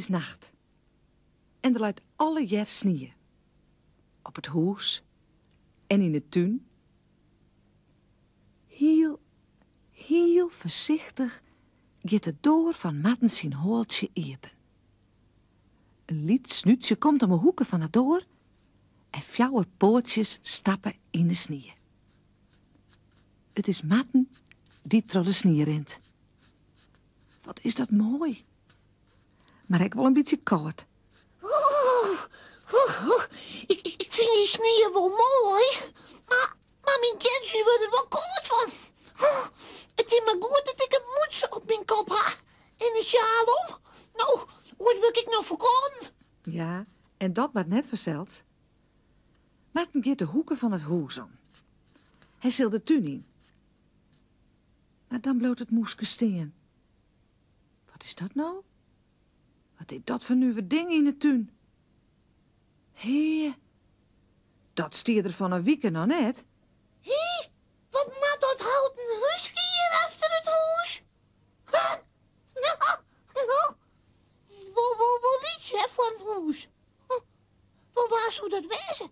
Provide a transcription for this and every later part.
is nacht en der leit allegear snie. Op it hûs en yn 'e tún. Hiel, hiel foarsichtich giet de doar fan Marten syn hoaltsje iepen. In lyts snútsje komt om 'e hoeke fan 'e doar en fjouwer poatsjes stappe yn 'e snie. It is Marten dy't troch de snie rint. Wat is dat moai. Mar ek wol in bytsje kâld. Oeh, oeh, ik, ik, ik fyn dy snie wol moai, mar, mar myn teantsjes wurde der wol kâld fan. It is mar goed dat ik in mûtse op myn kop ha en in sjaal om. No, oars wurd ik noch ferkâlden. Ja, en dat moat net fansels. Marten giet de hoeke fan it hûs om. Hy sil de tún yn. Mar dan bliuwt it mûske stean. Wat is dat no? Wat is dat foar nuver ding yn 'e tún? Hea, dat stie der fan 'e wike noch net. Hé, wat moat dat houten húske hjir efter it hûs? No, wol, wol, wol lyts hè, foar in hûs. Fan wa soe dat wêze?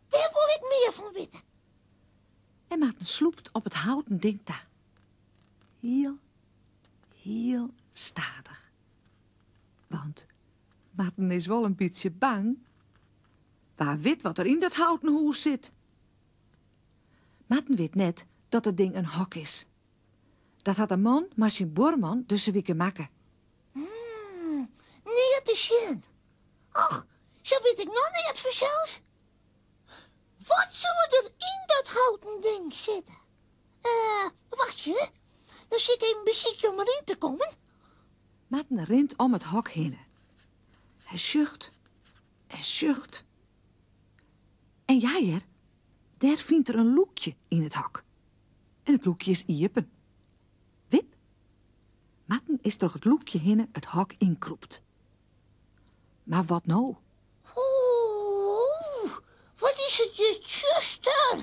Dêr wol ik mear fan witte. En Marten slûpt op it houten ding ta. Hiel, hiel stadich. Want Marten is wol in bytsje bang. Wa wit wat der yn dat houten hûs sit. Marten wit net dat it ding in hok is. Dat hat de man mei syn buorman dizze wike makke. Hmm, neat te sjen. Och, sa wit ik noch neat fansels. Wat soe der yn dat houten ding sitte? Eh, wachtsje, dan sil ik even besykje om deryn te kommen. Marten rint om it hok hinne. Hy sjocht en sjocht. En ja hear, dêr fynt er in lûkje yn it hok. En it lûkje is iepen. Wip! Marten is troch it lûkje hinne it hok ynkrûpt. Mar wat no? Oeh, wat is it hjir tsjuster.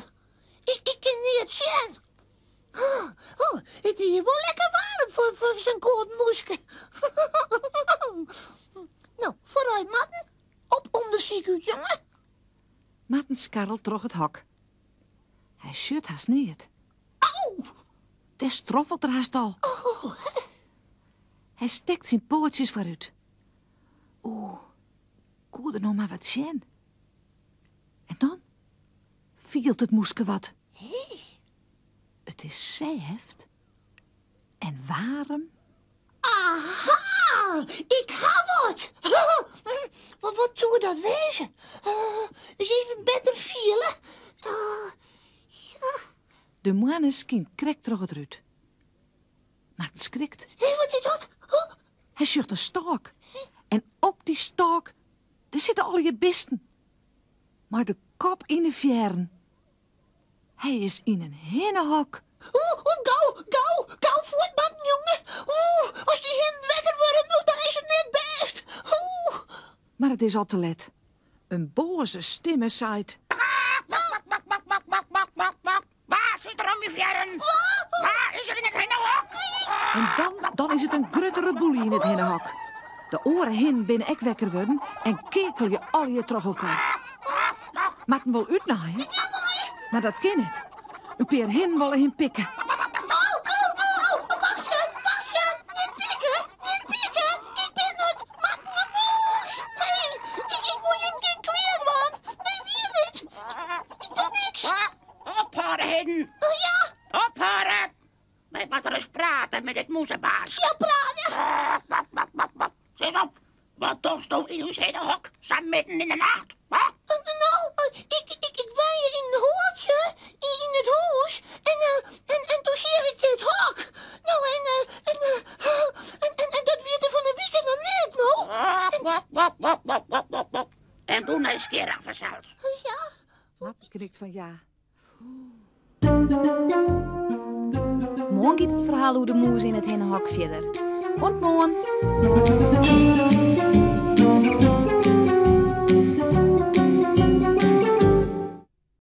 Ik, ik kin neat sjen. Oh, oh, it is hjir wol lekker waarm foar, foar sa'n kâld mûske. No, foarút Marten. Op ûndersyk út, jonge. Marten skarrelt troch it hok. Hy sjocht hast neat. Au! Dêr stroffelt er hast al. Oh. Hy stekt syn poatsjes foarút. Oeh, koe er no mar wat sjen. En dan fielt it mûske wat. Hé? It is sêft en waarm. Aha, ik ha wat. Wat, wat soe dat wêze? Uh, eens even better fiele. Uh, ja. De moanne skynt krekt troch it rút. Marten skrikt. Hé, wat is dat? Oh. Hy sjocht in stôk. En op dy stôk, dêr sitte allegear bisten. Mei de kop yn 'e fearren. Hy is yn in hinnehok. Oeh, oeh, gau, gau, gau fuort, Marten, jonge. Oeh, as dy hinnen wekker wurde, no, dan is it net bêst. Oeh. Mar it is al te let. In boaze stimme seit. Wa sit der om myn fearren? Wa is der yn it hinnehok? En dan, dan is it in grutte reboelje yn it hinnehok. De oare hinnen binne ek wekker wurden en keakelje allegear troch elkoar. Marten wol útnaaie, mar dat kin net. In pear hinnen wolle him pikke. Ophâlde, hinnen. Oh ja? Ophâlde! Wy moatte ris prate mei dit mûzebaas. Ja, prate. Sis op, wat dochsto yn ús hinnehok, sa midden yn de nacht? No, ik, ik, ik wie yn in hoaltsje yn it hûs en, en, en doe seach ik dit hok. No, en, en, en, en, en dat wie der fan 'e wike noch net, no. En doe nijsgjirrich fansels. Oh ja. Marten knikt fan ja. Moarn giet it ferhaal oer de mûs yn it hinnehok fierder. Oant moarn!